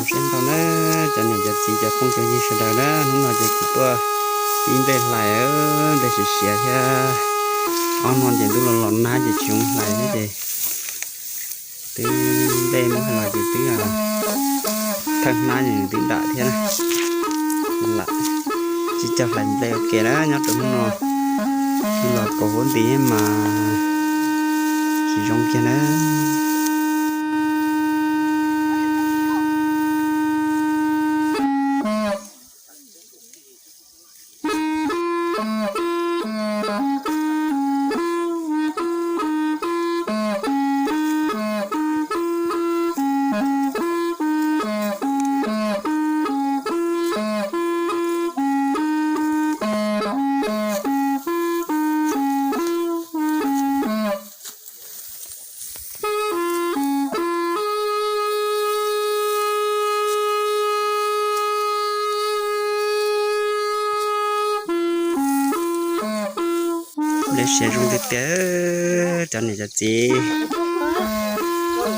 Sawv ntxov na, cov niam cov txiv cov phooj cov ywg sawv daws na, hnub no ces kuv tuaj ib nplej hlais, nplej siav siav thiab. Ob no ces ntuj los los nag ces tsis zoo hlais thiab ces twb nplej muab los ces twb thawj hnab ces nws twb dam thiab na. Lam tsib caug hlais nplej ua ke na, nyob rau hnub no los pos huab nti mas tsis zoo kiag na. Nplej siav zoo tiag tiag, cov niam cov txiv,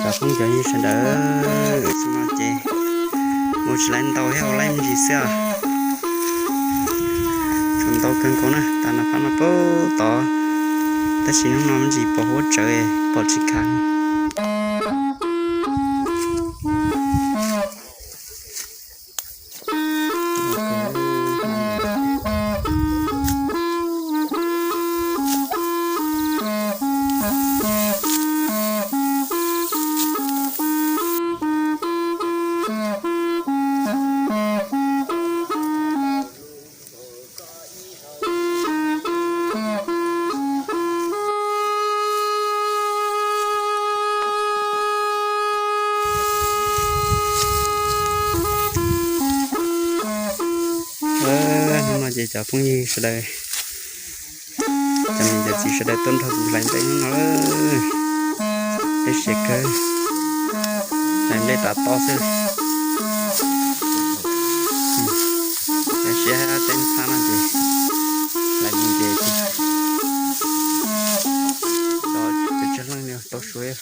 cov phooj cov ywg sawv daws, xyoo no ces ua tsis laib ntau thiab ua laib me ntsis xwb. Tshuav ntau kawg nkaus na, tas nram phab no puag tod, tab sis hnub no me ntsis pos huab tsawv pom tsis khav. Hnub no ces cov phooj ywg sawv daws, cov niam cov txiv sawv daws tuaj nrog kuv hlais nplej hnub no, nplej siav kawg, hlais nplej tas to xwb. Siab tej txhab no ces hlais mus ces tsis tau tsawg leej tau suav.